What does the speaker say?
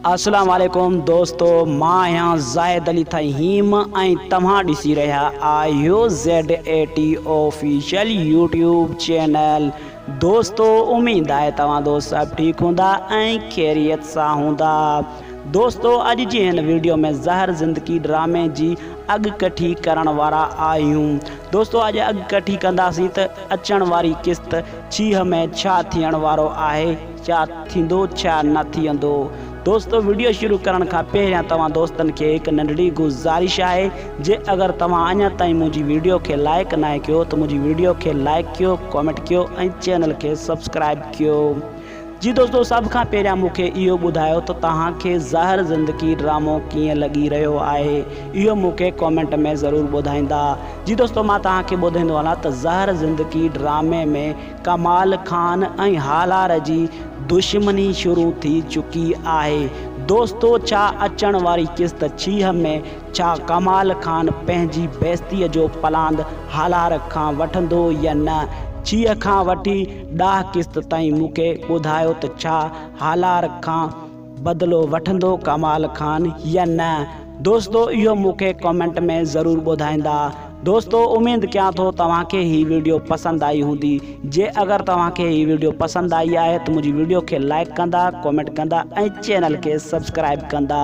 اسلام عليڪم دوستو مان آهيان زاهد علي ٿهيم ۽ توهان ڏسي رهيا آهيو Z A T official YouTube channel دوستو اميد آهي توهان دوست سڀ ٺيڪ هوندا ۽ خيريت سان هوندا دوستو اڄ جي هن ويڊيو ۾ زهر زندگي ڊرامي جي اڳڪٿي ڪرڻ وارا آهيون دوستو اڄ اڳڪٿي ڪنداسين ته اچڻ واري قسط ڇيهه ۾ ڇا ٿيڻ وارو آهي ڇا ٿيندو ڇا نه ٿيندو. دوستو وڊيو شروع ڪرڻ کان پهريان توهان دوستن کي هڪ ننڍڙي گذارش آهي جي اگر توهان اڃا تائين منهنجي وڊيو کي لائيڪ ناهي ڪيو ته منهنجي وڊيو کي لائيڪ ڪيو ڪامينٽ ڪيو ۽ چينل کي سبسڪرائيب ڪيو. جي دوستو سڀ کان پهريان مون کي اهو ٻڌايو ته توهان کي زهر زندگي ڊرامو ڪيئن لڳي رهيو آهي اهو مون کي ڪامينٽ ۾ ضرور ٻڌائيندا جي دوستو مان توهان کي ٻڌائيندو هلان ته زهر زندگي ڊرامي ۾ ڪمال خان ۽ هالار جي دشمني شروع ٿي چڪي آهي دوستو ڇا اچڻ واري قسط ڇيهه ۾ ڇا ڪمال خان پنهنجي بيستيء جو پلاند هالار کان وٺندو يا نه ڇيهه کان وٺي ڏاه قسط تائين مون کي ٻڌايو ته ڇا هالار کان بدلو وٺندو ڪمال خان يا نه دوستو اهو مون کي ڪمينٽ ۾ ضرور ٻڌائيندا دوستو اميد ڪيان ٿو توهان کي هي ويڊيو پسند آئي هوندي جي اگر توهان کي هي ويڊيو پسند آئي آهي ته منهنجي ويڊيو کي لائڪ ڪندا ڪمينٽ ڪندا ۽ چينل کي سبسڪرائب ڪندا.